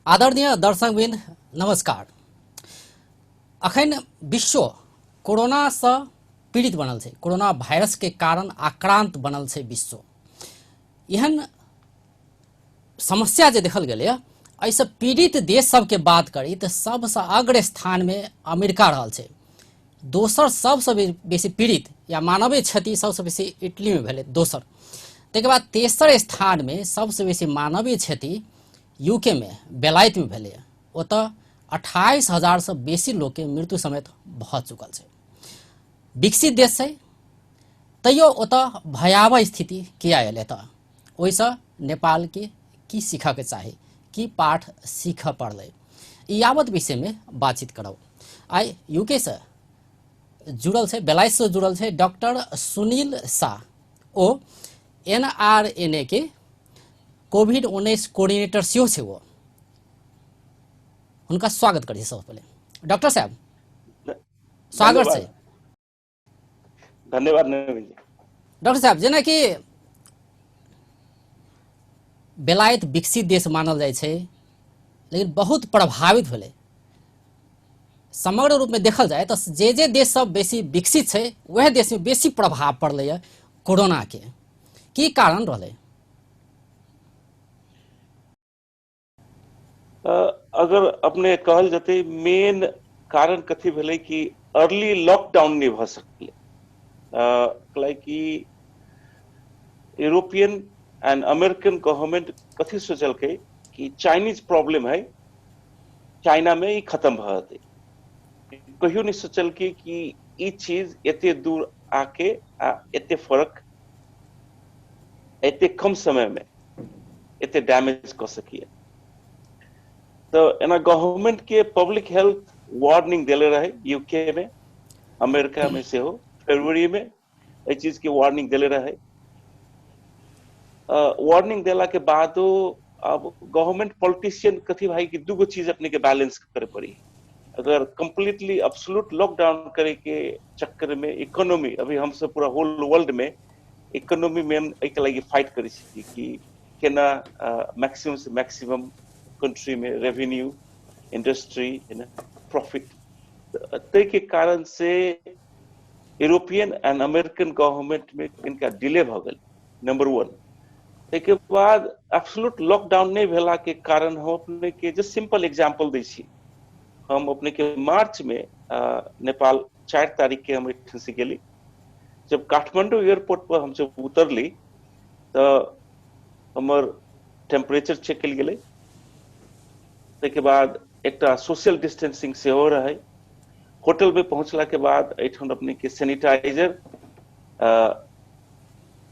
आदरणीय दर्शकवृंद नमस्कार। अखन विश्व कोरोना से पीड़ित बनल छै, कोरोना वायरस के कारण आक्रांत बनल छै विश्व। एहन समस्या जे देखल गेलै एहिसँ पीड़ित देश सबके बात करी तऽ सबसँ अग्र स्थानमे अमेरिका रहल छै। दोसर सबसँ बेसी पीड़ित या मानवीय क्षति सबसँ बेसी इटलीमे भेलै दोसर। ताहिके बाद तेसर स्थानमे सबसँ बेसी मानवीय क्षति यूकेमे बेलायतमे भेलै। ओतऽ 28,000 सँ बेसी लोकके मृत्यु समेत भऽ चुकल छै। विकसित देश छै तैयो ओतऽ भयावह स्थिति किया एलै, तऽ ओहिसँ नेपालके की सीखऽके चाही, की पाठ सीखऽ पड़लै, ई यावत विषयमे बातचीत करब। आइ यूके से जुड़ल छै, बेलायत से जुड़ल छै डॉक्टर सुनील शाह। ओ एनआरएनए के कोविड-19 कोऑर्डिनेटर सेहो छै। ओ हुनका स्वागत करै छी सबसँ पहिले। डॉक्टर साहब स्वागत छै। धन्यवाद नवीन जी। डॉक्टर साहब, जेनाकि बेलायत विकसित देश मानल जाइ छै, लेकिन बहुत प्रभावित भेलै। समग्र रूपमे देखल जाय तऽ जे जे देश सब बेसी विकसित छै वएह देशमे बेसी प्रभाव पड़लै है कोरोनाके। की कारण रहलै? अगर अपने कहल जतै मेन कारण कथी भेलै कि अर्ली लॉकडाउन नहि भऽ सकलै। कि यूरोपियन एंड अमेरिकन गवर्नमेंट कथी सोचलकै कि चाइनीज प्रॉब्लम है, चाइना में ई खत्म भऽ जेतै। कहियो नहि सोचलकै कि ई चीज एते दूर आके आ एते फर्क एते कम समय में एते डैमेज कऽ सकिए। तऽ एना गवर्नमेंट के पब्लिक हेल्थ वार्निंग देले रहे यूके में, अमेरिका में सेहो फरवरी में एहि चीज के वार्निंग देले रहे। वार्निंग देला के बादो अब गवर्नमेंट पॉलिटिशियन कथी भाई कि दूगो चीज अपने के बैलेंस करे पड़ी। अगर कंप्लीटली एब्सोल्यूट लॉकडाउन करे के चक्कर में इकोनॉमी, अभी हम सब पूरा होल वर्ल्ड में इकोनॉमी में एहि के लागि फाइट करै छी कि केना मैक्सिमम से मैक्सिमम कंट्री में रेवेन्यू, इंडस्ट्री है ना, प्रॉफिट। ताहि के कारण से यूरोपियन एंड अमेरिकन गवर्नमेंट में इनका डिले भऽ गेल नंबर 1। ताहिके बाद एब्सोल्यूट लॉकडाउन नहि भेला के कारण हम अपने के जस्ट सिंपल एग्जांपल दै छी। हम अपने के मार्च में नेपाल 4 तारीख के हम एहिठाम से गेली। जब काठमांडू एयरपोर्ट पर हम जब उतरली तऽ हमर टेम्परेचर चेक कयल गेलै। ताहिके बाद एकटा सोशल डिस्टेंसिंग सेहो रहै। होटल में पहुंचला के बाद एहिठाम अपने के सैनिटाइजर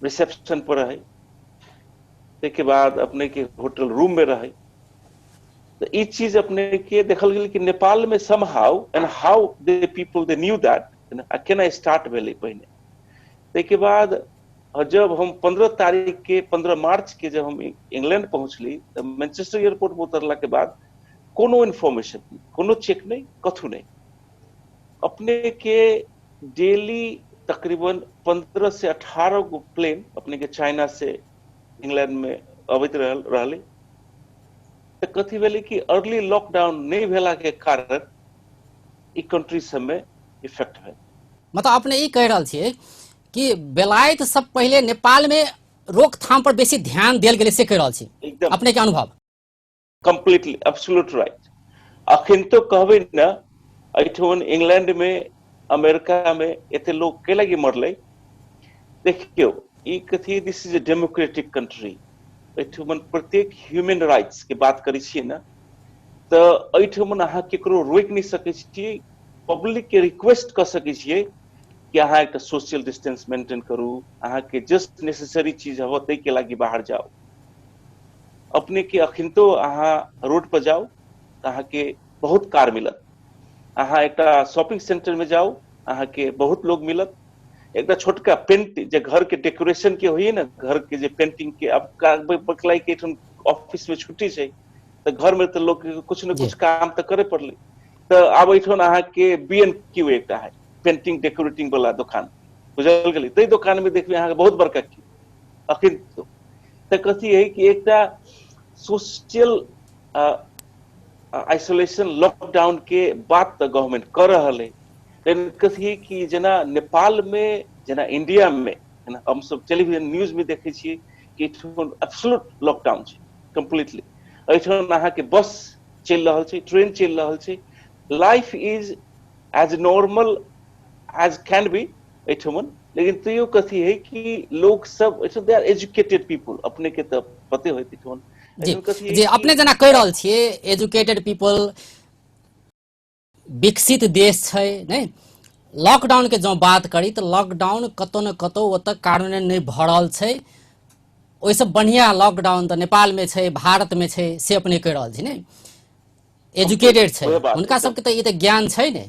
रिसेप्शन पर रहै। ताहिके बाद अपने के होटल रूम में रहै। तऽ ई चीज अपने के देखल गेल कि नेपाल में somehow and how the people they knew that आ केना स्टार्ट भेलै पहिने। ताहिके बाद जब हम 15 तारीख के 15 मार्च के जब हम इंग्लैंड पहुंचली तऽ मैनचेस्टर एयरपोर्ट पर उतरला के बाद कोनो इन्फॉर्मेशन, कोनो चेक नहीं, कथू नहीं। अपने के डेली तकरीबन 15 से 18 गो प्लेन अपने के चाइना से इंग्लैंड में अबैत रहलै। तऽ कथी भेलै कि अर्ली लॉकडाउन नहीं भेला के कारण ई कंट्री सब में इफेक्ट भेल। मतलब अपने ई कहि रहल छियै कि बेलायत सब पहिले नेपाल में रोकथाम पर बेसी ध्यान देल गेलै, से कहि रहल छी एकदम। अपने के अनुभव? Completely absolute right. अखन तो कहबै न एहिठाम इंग्लैंड में अमेरिका में एते लोग के लागि मरलै। देखियौ ई कथी, this is a democratic country. एहिठाम प्रत्येक ह्यूमन राइट्स के बात करै छियै ने तऽ एहिठाम अहाँ केकरो रोकि नहि सकै छियै। पब्लिक के रिक्वेस्ट कऽ सकै छियै कि अहाँ एकटा सोशल डिस्टेंस मेंटेन करू, अहाँके जस्ट नेसेसरी चीज हव ताहि के लागि बाहर जाउ। अपने के अखिनतो अहाँ रोड पर जाउ तऽ अहाँके बहुत कार मिलत। अहाँ एकटा शॉपिंग सेंटर में जाउ अहाँके बहुत लोग मिलत। एकटा छोटका पेंट जे घर के डेकोरेशन के होइए ने, घर के जे पेंटिंग के अब बकलाई के एठन ऑफिस में छुट्टी छै तऽ घर में तऽ लोग के कुछ न कुछ काम तऽ करे पड़लै। तऽ आब एठन अहाँके बी एन क्यू एकटा है पेंटिंग डेकोरेटिंग वाला दुकान, बुझल गेलै। ताहि दुकान में देखबै अहाँके बहुत बड़का क्यू अखन। तऽ कथी है कि एकटा सोशल आइसोलेशन लॉकडाउन के बात तऽ गवर्नमेंट कऽ रहल है, लेकिन कथी कि जेना नेपाल में, जेना इंडिया में, हमसब टेलीविजन न्यूज में देखै छियै कि एहिठाम एब्सोल्यूट लॉकडाउन छै कम्प्लीटली। एहिठाम अहाँके बस चलि रहल छै, ट्रेन चलि रहल छै, life is as normal as can be एहिठमन। लेकिन तैयो कथी है कि लोग सब एहिठाम they are educated people, अपने के तऽ पते होइत एहिठमन। जी जी, अपने जेना कहि रहल छियै एजुकेटेड पीपल, विकसित देश छै नहि। लॉकडाउन के जँ बात करी तऽ लॉकडाउन कतौ ने कतौ ओतऽ कार्यान्वयन नहि भऽ रहल छै। ओहिसँ बढ़िआँ लॉकडाउन तऽ नेपालमे छै, भारतमे छै, से अपने कहि रहल छी ने। एजुकेटेड छै हुनका सबके तऽ ई तऽ ज्ञान छै ने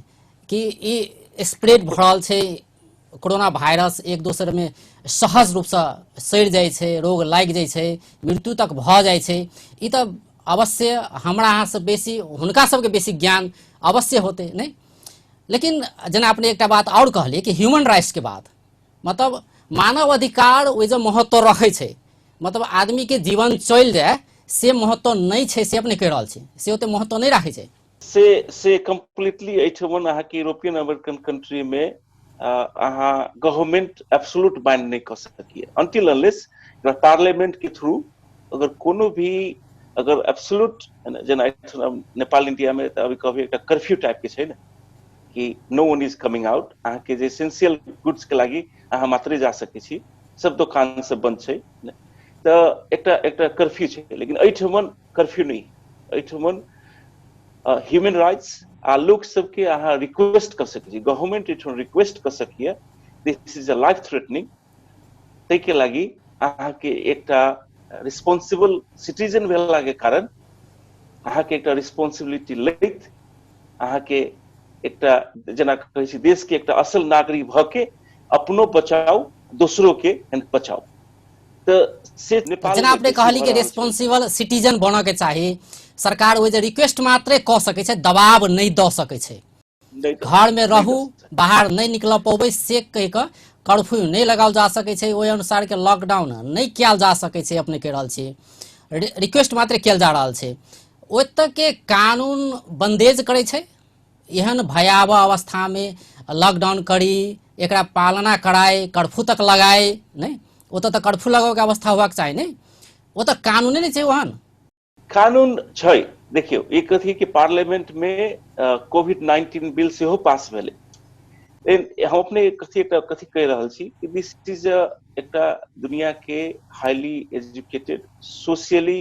कि ई स्प्रेड भऽ रहल छै कोरोना वायरस, एक दोसरमे सहज रूपसँ सड़ि जाइ छै, रोग लागि जाइ छै, मृत्यु तक भऽ जाइ छै। ई तऽ अवश्य हमरा अहाँसँ बेसी हुनका सबके बेसी ज्ञान अवश्य होतै नहि। लेकिन जेना अपने एकटा बात आओर कहलियै कि ह्यूमन राइट्सके बात, मतलब मानव अधिकार ओहि जे महत्व रखै छै, मतलब आदमीके जीवन चलि जाय से महत्व नहि छै, से अपने कहि रहल छी, से ओते महत्व नहि राखै छै। से कम्प्लीटली एहिठमन अहाँके यूरोपियन अमेरिकन कंट्री में अहाँ गवर्नमेंट एब्सोल्यूट बैन नहि कऽ सकिए अनटिल अनलेस पार्लियामेंट के थ्रू अगर कोनो भी अगर एब्सोल्यूट, जेना नेपाल इंडिया में तऽ अभी कभी एकटा कर्फ्यू टाइप के छै ने कि no one is coming out, अहाँके जे एसेंशियल गुड्स के लागि अहाँ मात्रे जा सकै छी, सब दोकान सब बंद छै, तऽ एकटा एकटा कर्फ्यू छै। लेकिन एहिठमन कर्फ्यू नहि, एहिठमन ह्यूमन राइट्स आ लोक सबके अहाँ रिक्वेस्ट कऽ सकै छी, गवर्नमेंट एहिठाम रिक्वेस्ट कऽ सकिए, this is a life threatening, ताहिके लागि अहाँके एकटा रिस्पॉन्सिबल सिटीजन भेला के कारण अहाँके एकटा रिस्पॉन्सिबिलिटी लैत अहाँके एकटा जेना कहै छी देश के एकटा असल नागरिक भऽ के अपनो बचाउ, दोसरो के बचाउ। तऽ से नेपाल जेना अपने कहली कि रिस्पॉन्सिबल सिटीजन बनऽ के चाही, सरकार ओहि जे रिक्वेस्ट मात्रे कऽ सकै छै, दबाव नहि दऽ सकै छै, घर में रहू, बाहर नहि निकल पबै से कहि कऽ कर्फ्यू नहि लगाओल जा सकै छै, ओहि अनुसार के लॉकडाउन नहि कयल जा सकै छै। अपने कहि रहल छी रिक्वेस्ट मात्रे कयल जा रहल छै। ओतऽ के कानून बंदेज करै छै, एहन भयावह अवस्था में लॉकडाउन करी, एकरा पालना कराय, कर्फ्यू तक लगाए नहि, ओतऽ तऽ कर्फ्यू लगाबऽके अवस्था होबाक चाही नहि, ओतऽ कानूने नहि छै ओहन कानून छै। देखियौ ई कथी कि पार्लियामेंट में कोविड-19 बिल सेहो पास भेलै। हम अपने कथी एकटा कथी कहि रहल छी कि this is एकटा दुनिया के हाईली एजुकेटेड सोशियली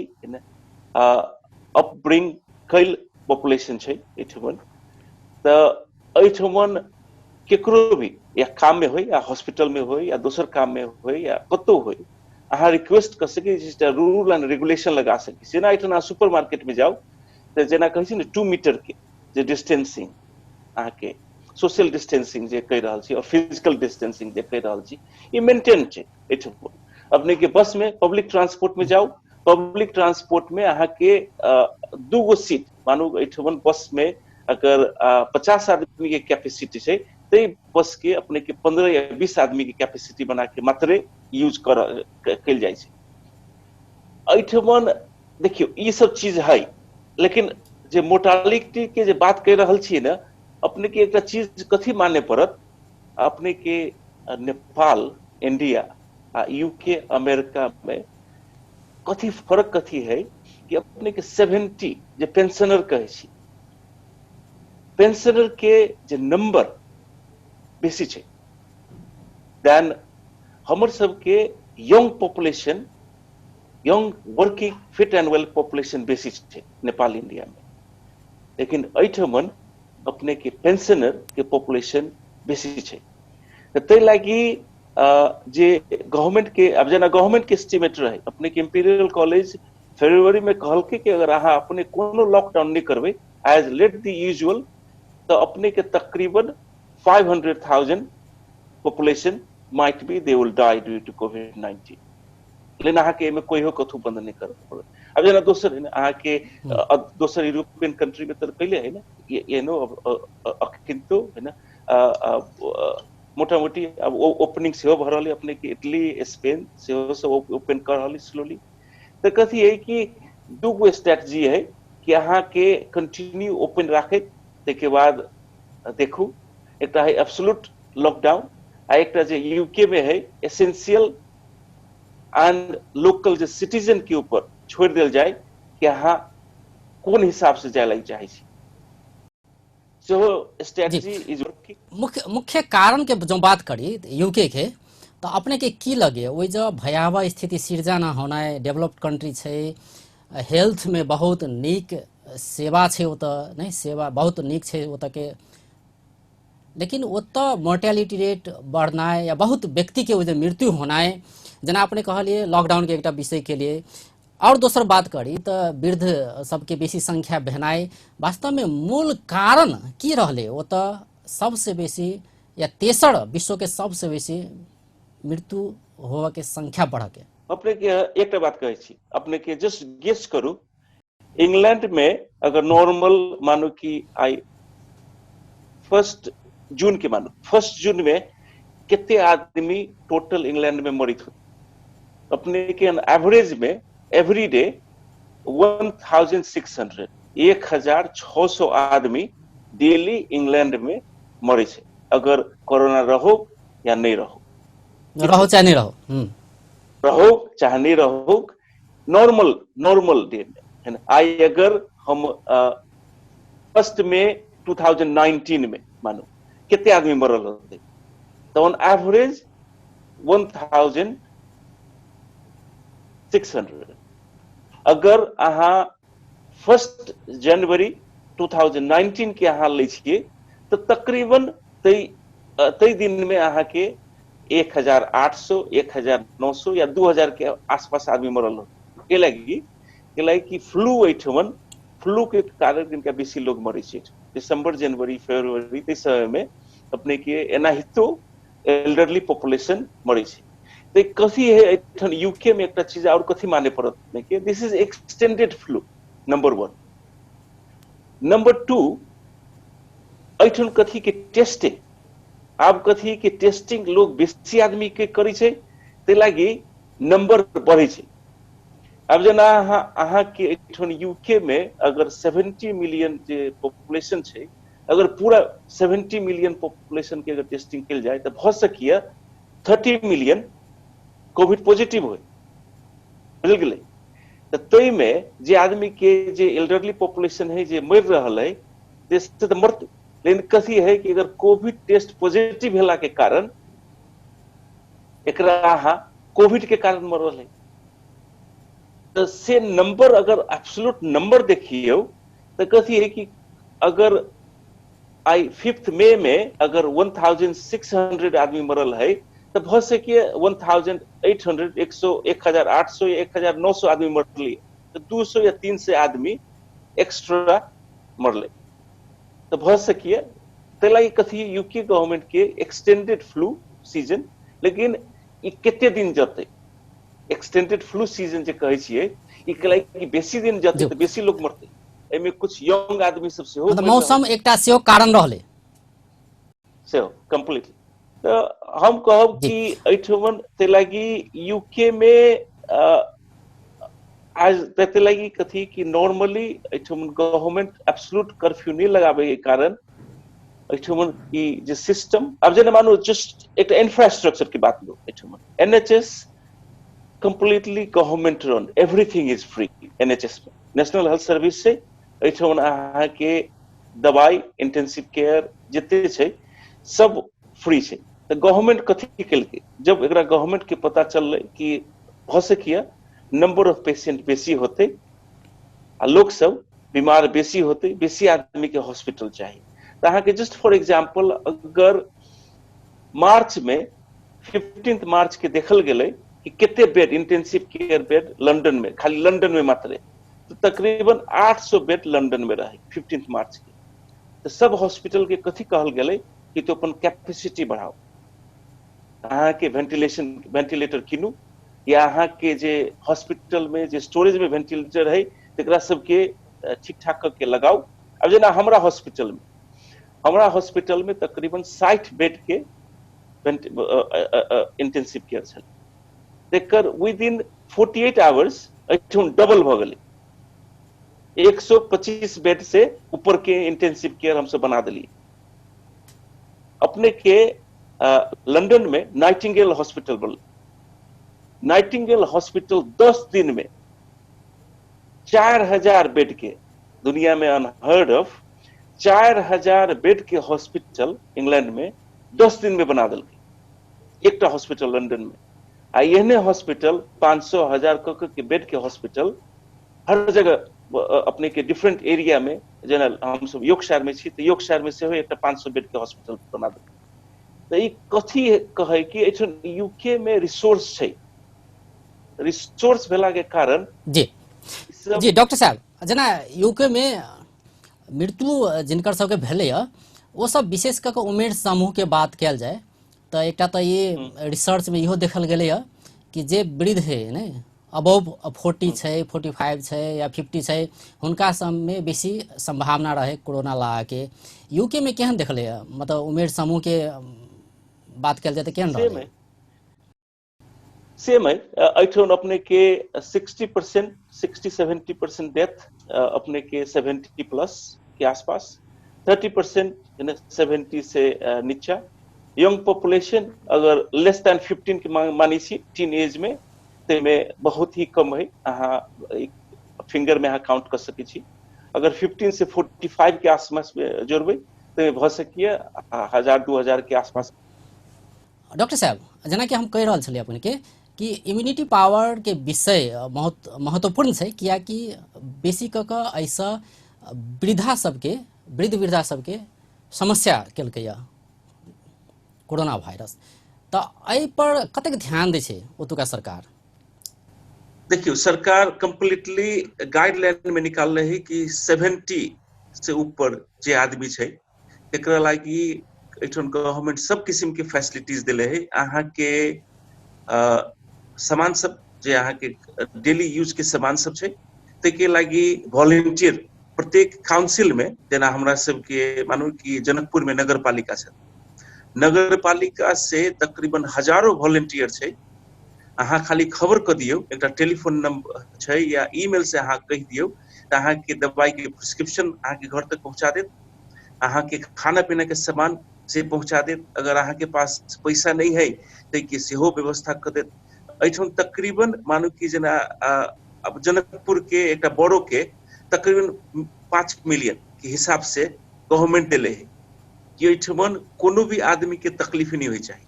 अपब्रिंग कैल पॉपुलेशन छै एहिठमन। तऽ एहिठमन केकरो भी या काम में होय या हॉस्पिटल में होय या दोसर काम में होय या कतौ होय, अहाँ रिक्वेस्ट कऽ सकै छी, एकटा रूल एंड रेगुलेशन लगा सकै छी। जेना एहिठाम अहाँ सुपर मार्केट में जाउ तऽ जेना कहै छी ने 2 मीटर के जे डिस्टेंसिंग, अहाँके सोशल डिस्टेंसिंग जे कहि रहल छी और फिजिकल डिस्टेंसिंग जे कहि रहल छी, ई मेंटेन छै एहिठाम। अपने के बस में पब्लिक ट्रांसपोर्ट में जाउ, पब्लिक ट्रांसपोर्ट में अहाँके 2 गो सीट, मानू एहिठाम बस में अगर 50 आदमी के कैपेसिटी छै तै बस के अपने के 15 या 20 आदमी के कैपेसिटी बना के मात्रे यूज कयल जाइ छै एहिठमन। देखियौ ई सब चीज है, लेकिन जे मोर्टालिटी के जे बात कहि रहल छी ने, अपने के एकटा चीज कथी माने पड़त, अपने के नेपाल, इंडिया आ यूके, अमेरिका में कथी फर्क कथी है कि अपने के 70 जे पेंशनर कहै छी, पेंशनर के जे नंबर बेसी छै देन हमर सबके young population, young working fit and well population बेसी छै नेपाल इंडिया में। लेकिन एहिठमन अपने के पेंशनर के पॉपुलेशन बेसी छै। तऽ ताहि लागि जे गवर्नमेंट के, अब जेना गवर्नमेंट के एस्टिमेट रहे, अपने के इम्पीरियल कॉलेज फरवरी में कहलकै कि अगर अहाँ अपने कोनो लॉकडाउन नहीं करबै एज लेट दी यूजुअल, तऽ अपने के तकरीबन 500,000 population might be they will die due to COVID-19। लेकिन अहाँके एहिमे कोइहो कथू बंद नहीं करऽ पड़त। अब जेना दोसर है ने अहाँके दोसर यूरोपियन कंट्री में तऽ कैले है ने, एहनो अखिन्तो है ने मोटा मोटी अब ओपनिंग सेहो भऽ रहल है, अपने के इटली स्पेन सेहो सब ओपन कर रहल है स्लोली। तऽ कथी है कि 2 गो स्ट्रेटजी है, कि अहाँके कंटिन्यू ओपन राखैत ताहिके बाद देखू। एकटा है एब्सोल्यूट लॉकडाउन आ एकटा जे यूके में है एसेंशियल एंड लोकल जे सिटीजन के ऊपर छोड़ देल जाए कि अहाँ कोन हिसाब से जाय लागि चाहै छी। सेहो स्ट्रेटजी is working. मुख्य कारण के जो बात करी यूके के, तो अपने के की लगे ओहि जो भयावह स्थिति सिर्जना होनाइ, डेवलप्ड कंट्री छै, हेल्थ में बहुत नीक सेवा छै ओतऽ, नहीं सेवा बहुत नीक छै ओतऽ के, लेकिन ओतऽ मोर्टेलिटी रेट बढ़नाइ या बहुत व्यक्ति के ओहि मृत्यु होनाइ, जेना अपने कहलिए लॉकडाउन के एकटा विषय के लिए, और दोसर बात करी तऽ वृद्ध सबके बेसी संख्या भेनाइ, वास्तव में मूल कारण की रहले ओतऽ सबसे बेसी या तेसर विश्व के सबसे बेसी मृत्यु होवा के संख्या बढ़ के? अपने के एकटा बात कहै छी, अपने के जस्ट गेस करू, इंग्लैंड में अगर नॉर्मल मानू कि आई 1 जून के मानू, 1 जून में कितने आदमी टोटल इंग्लैंड में मरित हो? अपने के एवरेज में एवरी डे 1600, 1600 आदमी डेली इंग्लैंड में मरे छै, अगर कोरोना रहो या नहीं रहो, रहो चाहे नहीं रहो, रहो चाहे नहीं रहो, नॉर्मल नॉर्मल डे में है ना। आई अगर हम 1 मई 2019 में मानो कितने आदमी मरल होते, तो ऑन एवरेज 1600। अगर अहाँ 1 जनवरी 2019 के अहाँ लै छियै तो तकरीबन तै दिन में अहाँ के 1800, 1900 या 2000 के आसपास आदमी मरल हो। के लागि कि फ्लू एठमन, फ्लू के कारण जिनका बेसी लोग मरे छै दिसंबर जनवरी फरवरी तै समय में अपने के एनाहितो एल्डरली पॉपुलेशन मरे छै। तो कथी है एठन यूके में एकटा चीज और कथी माने पड़त अपने के, this is extended flu number 1। Number 2, एठन कथी के टेस्टिंग, आब कथी के टेस्टिंग लोग बेसी आदमी के करै छै, तै लागि नंबर बढ़ै छै। अब जेना अहाँ के एठन यूके में अगर 70 मिलियन जे पॉपुलेशन छै, अगर पूरा 70 मिलियन पॉपुलेशन के अगर टेस्टिंग कयल जाय तऽ भऽ सकैए 30 मिलियन कोविड पॉजिटिव होय, बुझल गेलै? तऽ ताहिमे जे आदमी के जे एल्डरली पॉपुलेशन है जे मरि रहल है से तऽ मरतै, लेकिन कथी है कि अगर कोविड टेस्ट पॉजिटिव भेला के कारण एकरा अहाँ कोविड के कारण मरल है, तो से नंबर अगर एब्सोल्यूट नंबर देखियो तो कथी है कि अगर आई 5 मई में अगर 1600 आदमी मरल है तो भऽ सके 1800, 1800 या 1900 आदमी मरलिए, तो 200 या 300 आदमी एक्स्ट्रा मरले, तो भऽ सकिए। ताहि लागि कथी यूके गवर्नमेंट के एक्सटेंडेड फ्लू सीजन, लेकिन ई कते दिन जतै एक्सटेंडेड फ्लू सीजन जे कहै छियै, ई कहलै कि बेसी दिन जतै तऽ बेसी लोग मरतै, एहिमे कुछ यंग आदमी सब सेहो मतलब मौसम एकटा सेहो कारण रहलै सेहो कम्प्लीटली। तऽ हम कहब कि एहिठमन ताहि लागि यूके में आज ताहि लागि कथी कि नॉर्मली एहिठमन गवर्नमेंट एब्सोल्यूट कर्फ्यू नहीं लगाबै के कारण एहिठमन ई जे सिस्टम, आब जेना मानू जस्ट एकटा इंफ्रास्ट्रक्चर के बात लो, एहिठमन NHS completely government run, everything is free NHS में, नेशनल हेल्थ सर्विस छै, एहिठमन अहाँके दवाई इंटेंसिव केयर जते छै सब फ्री छै। तऽ गवर्नमेंट कथी केलकै, जब एकरा गवर्नमेंट के पता चललै कि भऽ सकैए नंबर ऑफ पेशेंट बेसी होतै आ लोक सब बीमार बेसी होतै, बेसी आदमी के हॉस्पिटल चाही, तऽ अहाँके जस्ट फॉर एग्जाम्पल अगर मार्च में 15 मार्च के देखल गेलै कि कते bed intensive care bed London में, खाली लंदन में मात्र, तो तकरीबन 800 बेड लंदन में रहे 15 मार्च के। तो सब हॉस्पिटल के कथी कहल गेलै कि तो अपन कैपेसिटी बढ़ाओ, अहाँके वेंटिलेशन वेंटिलेटर कीनू, या अहाँके जे हॉस्पिटल में जे स्टोरेज में वेंटिलेटर है तकरा सबके ठीक ठाक करके लगाओ। अब जेना हमरा हॉस्पिटल में तकरीबन 60 बेड के इंटेंसिव केयर छल, तेकर विद इन 48 आवर्स एहिठाम डबल भऽ गेलै। 125 बेड से ऊपर के इंटेंसिव केयर हमसब बना दिलियै। अपने के लंदन में नाइटिंगेल हॉस्पिटल बनल, नाइटिंगेल हॉस्पिटल 10 दिन में 4000 बेड के, दुनिया में अनहर्ड ऑफ 4000 बेड के हॉस्पिटल इंग्लैंड में 10 दिन में बना देलकै, एकटा हॉस्पिटल लंदन में। आ एहने हॉस्पिटल 500 1000 के बेड के हॉस्पिटल हर जगह अपने के डिफरेंट एरिया में, जेना हमसब योर्कशायर में छी तऽ योर्कशायर में सेहो एकटा 500 बेड के हॉस्पिटल बना देलकै। तऽ ई कथी कहै कि एहिठाम यूके में रिसोर्स छै, रिसोर्स भेला के कारण। जी जी डॉक्टर साहब, जेना यूके में मृत्यु जिनकर सबके भेलैए ओ सब विशेष कऽ के उमेर समूह के बात कयल जाय तऽ एकटा तऽ ई रिसर्च में इहो देखल गेलैए कि जे वृद्ध है ने, अबव 40 छै, 45 छै या 50 छै, हुनका सबमे बेसी संभावना रहे कोरोना लागके। यूके में केहन देखलैए, मतलब उमेर समूह के बात कयल जाय तऽ केहन रहलै? सेम है, एहिठाम अपने के 60%, 60-70% डेथ अपने के 70 प्लस के आसपास, 30% यानी 70 से नीचा। यंग पॉपुलेशन अगर लेस देन 15 के मानै छी टीन एज में, ताहिमे बहुत ही कम है, अहाँ फिंगर में अहाँ काउंट कर सकै छी। अगर 15 से 45 के आसपास में जोड़बै ताहिमे भऽ सकैए 1000-2000 के आसपास। डॉक्टर साहब, जेनाकि हम कहि रहल छलियै अपने के कि इम्यूनिटी पावर के विषय बहुत महत्वपूर्ण छै, कियाकि बेसी कऽ कऽ एहिसँ वृद्धा सबके, वृद्ध वृद्धा सबके समस्या केलकैए कोरोना वायरस, तऽ एहि पर कतेक ध्यान दै छै ओतुका सरकार? देखियौ, सरकार कम्प्लीटली गाइडलाइन में निकालने है कि 70 से ऊपर जे आदमी छै एकरा लागि एहिठाम गवर्नमेंट सब किसिम के फैसिलिटीज देले है। अहाँ के सामान सब जे अहाँ के डेली यूज के सामान सब छै ताहिके लागि वॉलेंटियर प्रत्येक काउंसिल में, जेना हमरा सबके मानू कि जनकपुर में नगर पालिका छै, नगर पालिका से तकरीबन हजारों वॉलेंटियर छै। अहाँ खाली खबर कऽ दियौ, एकटा टेलीफोन नंबर छै या ईमेल से अहाँ कहि दियौ तऽ अहाँके दवाई के प्रिस्क्रिप्शन अहाँके घर तक पहुँचा देत, अहाँके खाना पीना के सामान से पहुँचा देत। अगर अहाँके पास पैसा नहीं है ताहिके सेहो व्यवस्था कऽ देत। एहिठाम तकरीबन मानू कि जेना अब जनकपुर के एकटा बड़ो के तकरीबन 5 मिलियन के हिसाब से गवर्नमेंट देले है कि एहिठमन कोनो भी आदमी के तकलीफ नहीं होइ चाही।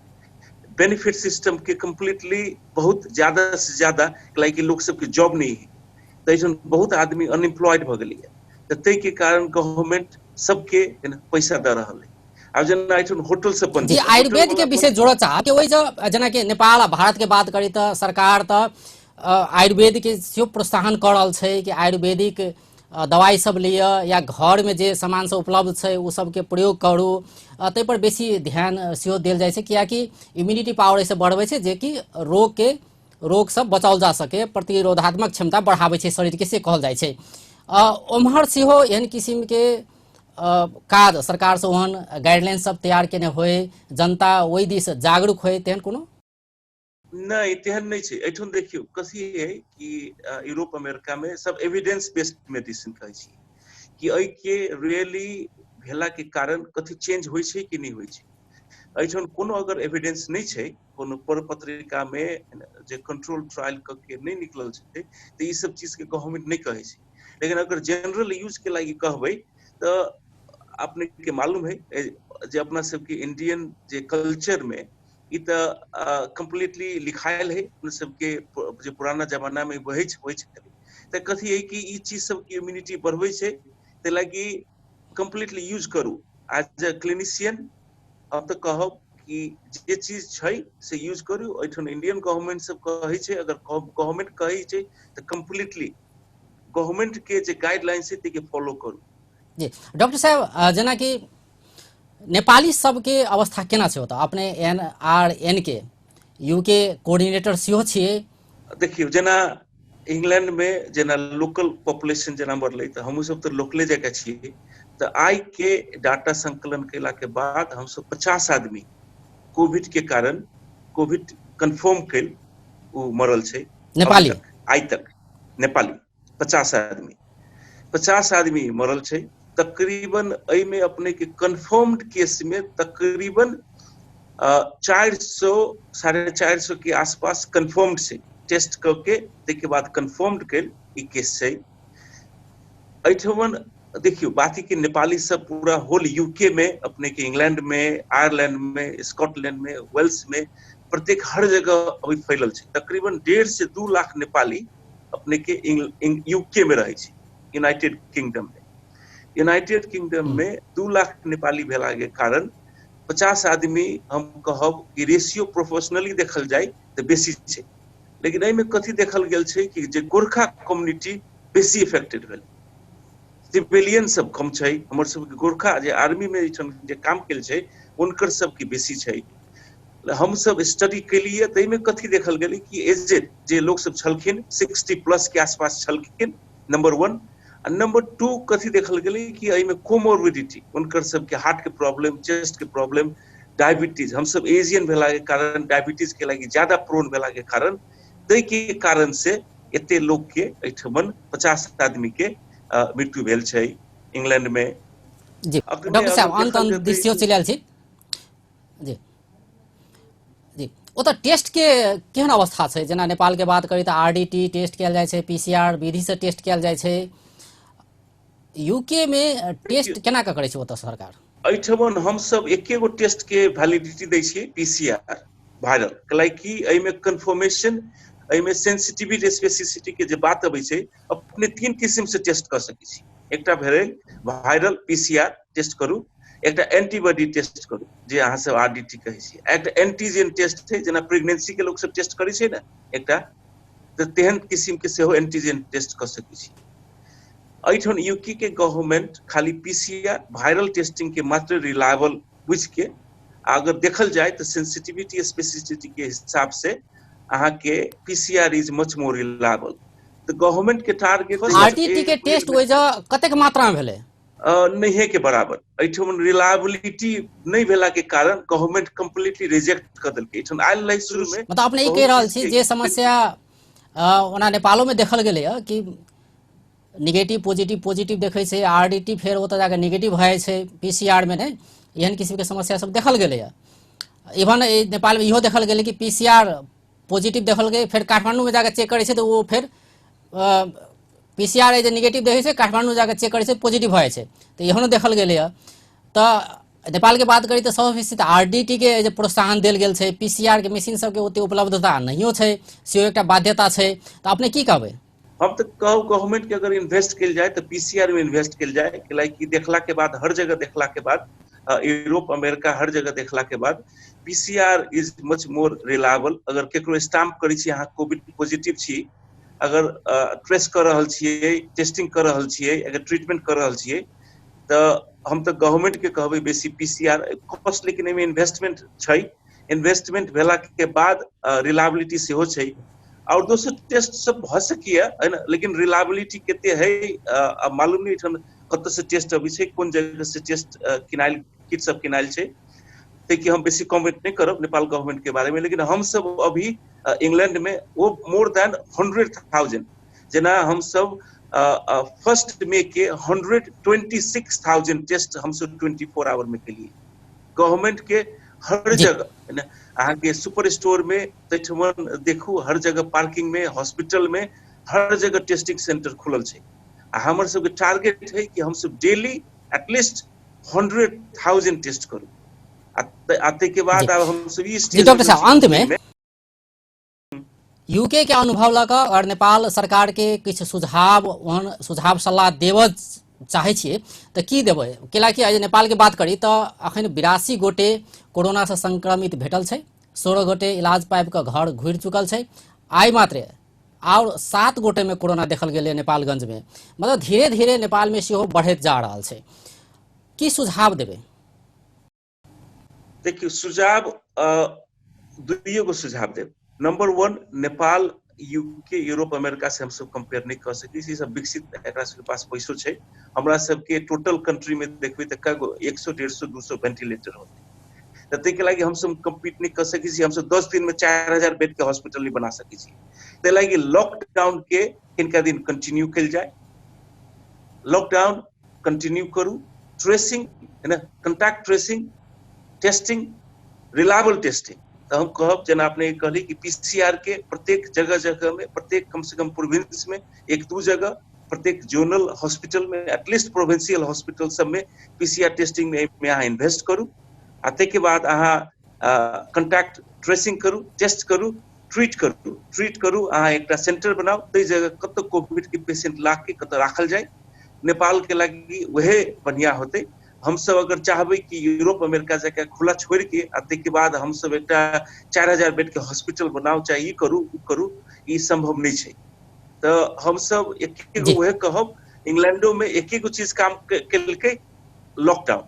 बेनिफिट सिस्टम के कम्प्लीटली बहुत ज्यादा से ज्यादा लाइक लोग सबके जॉब नहीं है, तऽ एहिठाम बहुत आदमी अनएम्प्लॉयड भऽ गेलैए, तऽ ताहिके कारण गवर्नमेंट सबके पैसा दऽ रहल है। आब जेना एहिठाम होटल सब बन जी, आयुर्वेद के विषय जोड़ऽ चाहब कि ओहि जेनाकि नेपाल आ भारत के बात करी तऽ सरकार तऽ आयुर्वेद के सेहो प्रोत्साहन कऽ रहल छै कि आयुर्वेदिक दवाई सब लिअ या घर में जे सामान सब उपलब्ध छै ओ सबके प्रयोग करू, ताहि पर बेसी ध्यान सेहो देल जाइ छै, कियाकि इम्यूनिटी पावर एहिसँ बढ़बै छै जेकि रोग के रोग सब बचाओल जा सके, प्रतिरोधात्मक क्षमता बढ़ाबै छै शरीर के, से कहल जाइ छै। ओम्हर सेहो एहन किसिम के काज सरकार से ओहन गाइडलाइन सब तैयार केने होय, जनता ओहि दिस जागरूक होय, तेहन कोनो नहि, तेहन नहि छै। एहिठाम देखियौ कथी है कि यूरोप अमेरिका में सब एविडेंस बेस्ड मेडिसिन कहै छी कि एहिके रियली भेला के कारण कथी चेंज होइ छै कि नहि होइ छै। एहिठाम कोनो अगर एविडेंस नहि छै, कोनो पर पत्रिका में जे कंट्रोल ट्रायल क के नहि निकलल छै, तऽ ई सब चीज के गवर्नमेंट नहि कहै छै। लेकिन अगर जनरल यूज के लागि कहबै तऽ अपने के मालूम है जे अपना सबके इंडियन जे कल्चर में ई तऽ कम्प्लीटली लिखायल है, अपना सबके जे पुराना जमाना में वही होइ छै। तऽ कथी है कि ई चीज सबके इम्यूनिटी बढ़बै छै, ताहि लागि कम्प्लीटली यूज करू। एज अ क्लिनिशियन हम तऽ कहब कि जे चीज छै से यूज करू। एहिठाम इंडियन गवर्नमेंट सब कहै छै, अगर गवर्नमेंट कहै छै तऽ कम्प्लीटली गवर्नमेंट के जे गाइडलाइन छै ताहिके फॉलो करू। जी डॉक्टर साहब, जेनाकि नेपाली सबके अवस्था केना छै ओतऽ? अपने NRN के यूके कोऑर्डिनेटर सेहो छियै। देखियौ, जेना इंग्लैंड में जेना लोकल पॉपुलेशन जेना बढ़लै तऽ हमहूँ सब तऽ लोकले जकाँ छियै, तऽ आइ के डाटा संकलन केला के बाद हमसब 50 आदमी कोविड के कारण कोविड कन्फर्म कयल ओ मरल छै नेपाली, आइ तक नेपाली 50 आदमी। 50 आदमी मरल छै। तकरीबन एहिमे अपने के कन्फर्म्ड केस में तकरीबन 400 450 के आसपास कन्फर्म्ड छै, टेस्ट कऽ के ताहिके बाद कन्फर्म्ड कयल ई केस छै। एहिठमन देखियौ बात कि नेपाली सब पूरा होल यूके में, अपने के इंग्लैंड में, आयरलैंड में, स्कॉटलैंड में, वेल्स में, प्रत्येक हर जगह अभी फैलल छै। तकरीबन 1.5 से 2 लाख नेपाली अपने के यूके में रहै छै, यूनाइटेड किंगडम में। यूनाइटेड किंगडम में 2 लाख नेपाली भेला के कारण 50 आदमी हम कहब कि रेशियो प्रोफेशनली देखल जाय तऽ बेसी छै। लेकिन एहिमे कथी देखल गेल छै कि जे गोरखा कम्युनिटी बेसी इफेक्टेड भेल, सिविलियन सब कम छै। हमर सबके गोरखा जे आर्मी में जे काम कयल छै हुनकर सबके बेसी छै। हम सब स्टडी केलिए ताहिमे कथी देखल गेलै कि एजेड जे लोक सब छलखिन 60+ के आसपास छलखिन, नंबर 1। आ नंबर 2 कथी देखल गेलै कि एहिमे कोमोर्बिडिटी, हुनकर सबके हार्ट के प्रॉब्लम, चेस्ट के प्रॉब्लम, डायबिटीज, हम सब एजियन भेला के कारण डायबिटीज के लागि ज्यादा प्रोन भेला के कारण, ताहि के कारण से एते लोक के एहिठमन 50 आदमी के मृत्यु भेल छै इंग्लैंड में। जी डॉक्टर साहब, अंत अंत दिस सेहो चलि आयल छी। जी जी, ओतऽ टेस्ट के केहन अवस्था छै? जेना नेपाल के बात करी तऽ आरडीटी टेस्ट कयल जाइ छै, पीसीआर विधि से टेस्ट कयल जाइ छै। यूके में टेस्ट केना कऽ करै छै ओतऽ सरकार? एहिठमन हमसब एके गो टेस्ट के वैलिडिटी दै छियै, पीसीआर वायरल, कैलाकि एहिमे कन्फर्मेशन, एहिमे सेंसिटिविटी स्पेसिसिटी के जे बात अबै छै, अपने 3 किसिम से टेस्ट कऽ सकै छी। एकटा भेलै वायरल पीसीआर टेस्ट करू, एकटा एंटीबॉडी टेस्ट करू जे अहाँ सब आरडीटी कहै छी, एकटा एंटीजन टेस्ट छै जेना प्रेगनेंसी के लोक सब टेस्ट करै छै ने एकटा, तऽ तेहन किसिम के सेहो एंटीजन टेस्ट कऽ सकै छी। एहिठाम यूके के गवर्नमेंट खाली पीसीआर वायरल टेस्टिंग के मात्र रिलायबल बुझि के, अगर देखल जाय तऽ सेंसिटिविटी स्पेसिसिटी के हिसाब से अहाँ के PCR is much more reliable. तऽ गवर्नमेंट के टारगेट आरडीटी के टेस्ट ओहि जगह कतेक मात्रा में भेलै? नहिए के बराबर। एहिठाम रिलायबिलिटी नहि भेला के कारण गवर्नमेंट कम्प्लीटली रिजेक्ट कऽ देलकै। एहिठाम आयल रहै शुरू में, मतलब अपने ई कहि रहल छी जे समस्या ओना नेपालो में देखल गेलै कि निगेटिव पॉजिटिव पॉजिटिव देखै छै, आरडीटी फेर ओतऽ जाके निगेटिव भऽ जाइ छै, पीसीआर में नहि, एहन किसिम के समस्या सब देखल गेलैए। इवन नेपाल में इहो देखल गेलै कि पीसीआर पॉजिटिव देखल गेलै, फेर काठमांडू में जाके चेक करै छै तऽ ओ फेर पीसीआर जे निगेटिव देखै छै, काठमांडू जाके चेक करै छै पॉजिटिव भऽ जाइ छै, तऽ एहनो देखल गेलैए। तऽ नेपाल के बात करी तऽ सब बेसी तऽ आरडीटी के जे प्रोत्साहन देल गेल छै, पीसीआर के मशीन सबके ओते उपलब्धता नहियो छै, सेहो एकटा बाध्यता छै। तऽ अपने की कहबै? हम तऽ कहब गवर्नमेंट के अगर इन्वेस्ट कयल जाय तऽ पीसीआर में इन्वेस्ट कयल जाय, कैलाकि देखला के बाद हर जगह देखला के बाद यूरोप अमेरिका हर जगह देखला के बाद PCR is much more reliable. अगर केकरो स्टाम्प करै छी अहाँ कोविड पॉजिटिव छी, अगर ट्रेस कऽ रहल छियै, टेस्टिंग कऽ रहल छियै, अगर ट्रीटमेंट कऽ रहल छियै, तऽ हम तऽ गवर्नमेंट के कहबै बेसी पीसीआर कॉस्ट, लेकिन एहिमे इन्वेस्टमेंट छै, इन्वेस्टमेंट भेला के बाद रिलायबिलिटी सेहो छै, और दोसर टेस्ट सब भऽ सकैया है ना, लेकिन रिलायबिलिटी कते है मालूम नहीं। एहिठाम कतऽ से टेस्ट अबै छै, कोन जगह से टेस्ट किनायल, किट सब किनायल छै, ताकि हम बेसी कमेंट नहीं करब नेपाल गवर्नमेंट के बारे में। लेकिन हम सब अभी इंग्लैंड में वो मोर देन 100,000, जेना हम सब 1 मई के 126,000 टेस्ट हम सब 24 our में के लिए गवर्नमेंट के हर जगह है ना, अहाँ के सुपर स्टोर में तैठमन देखू, हर जगह पार्किंग में, हॉस्पिटल में, हर जगह टेस्टिंग सेंटर खुलल छै। आ हमर सबके टारगेट है कि हम सब डेली एटलीस्ट 100,000 टेस्ट करू। आ ताहिके बाद आब हम सब ई जी डॉक्टर साहब, अंत में यूके के अनुभव लऽ कऽ और नेपाल सरकार के किछु सुझाव, ओहन सुझाव सलाह देबऽ चाहै छियै तऽ की देबै? कैलाकि आइ नेपाल के बात करी तऽ अखन 82 गोटे कोरोना से संक्रमित भेटल छै, 16 गोटे इलाज पाबि कऽ घर घुरि चुकल छै, आइ मात्रे और 7 गोटे में कोरोना देखल गेलै नेपालगंज में। मतलब धीरे धीरे नेपाल में सेहो बढ़ैत जा रहल छै। की सुझाव देबै? देखियौ, सुझाव दुइए गो सुझाव देब। Number 1, Nepal UK Europe America से हमसब कंपेयर नहीं कर सकै छी, सब विकसित, एकरा सबके पास पैसो छै। हमरा सबके टोटल कंट्री में देखबै तऽ कएगो 100 150 200 वेंटिलेटर होतै, तऽ ताहिके लागि हमसब कम्पीट नहीं कर सकै छी। हमसब 10 दिन में 4000 बेड के हॉस्पिटल नहीं बना सकै छी। ताहि लागि लॉकडाउन के किनका दिन कंटिन्यू कयल जाय, लॉकडाउन कंटिन्यू करू, ट्रेसिंग है contact tracing, testing, reliable testing. तऽ हम कहब जेना अपने कहली कि पीसीआर के प्रत्येक जगह जगह में, प्रत्येक कम से कम प्रोविंस में एक दू जगह, प्रत्येक जोनल हॉस्पिटल में, एटलीस्ट प्रोविंशियल हॉस्पिटल सब में पीसीआर टेस्टिंग में अहाँ इन्वेस्ट करू आ ताहिके बाद अहाँ कंटैक्ट ट्रेसिंग करू, टेस्ट करू, ट्रीट करू। ट्रीट करू, अहाँ एकटा सेंटर बनाउ, ताहि जगह कतौ कोविड के पेशेंट ला के कतौ राखल जाय। नेपाल के लागि वहे बढ़िया होते। हमसब अगर चाहबै कि यूरोप अमेरिका जकाँ खुला छोड़ के आ ताहिके बाद हमसब एकटा 4000 बेड के हॉस्पिटल बनाउ, चाहे ई करू उ करू, ई संभव नहीं छै। तऽ हमसब एके गो वहे कहब, इंग्लैंडो में एके गो चीज काम केलकै, lockdown.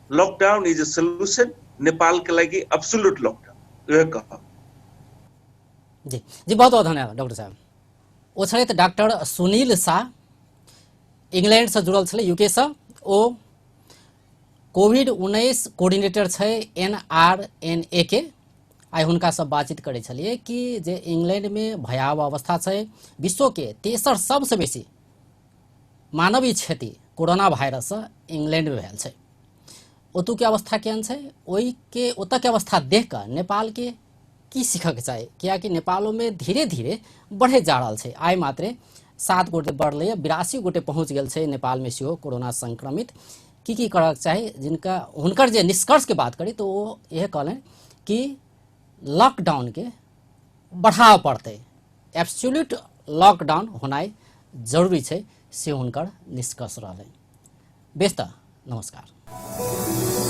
Lockdown is a solution, Nepal के लागि एब्सोल्यूट लॉकडाउन, वहे कहब। जी जी, बहुत बहुत धन्यवाद डॉक्टर साहब। ओ छलथि डॉक्टर सुनील शाह, इंग्लैंड से जुड़ल छलै, यूके से। ओ कोविड-19 कोऑर्डिनेटर छै NRNA के। आइ हुनका से बातचीत करै छलियै कि जे इंग्लैंड में भयावह अवस्था छै, विश्व के तेसर सबसे बेसी मानवीय क्षति कोरोना वायरस से इंग्लैंड में भेल छै। ओतुके अवस्था केहन छै, ओहिके ओतऽ के अवस्था देख कऽ नेपाल के की सीखक चाही, कियाकि नेपालो में धीरे धीरे बढ़े जा रहल छै। आइ मात्रे 7 गोटे बढ़लै, 82 गोटे पहुँच गेल छै नेपाल में सेहो कोरोना संक्रमित। की की करक चाही, जिनका हुनकर जे निष्कर्ष के बात करी तो ओ इएह कहलनि कि लॉकडाउन के बढ़ाव पड़तै, एब्सोल्यूट लॉकडाउन होनाइ जरूरी छै, से हुनकर निष्कर्ष रहलै। बेस तऽ नमस्कार।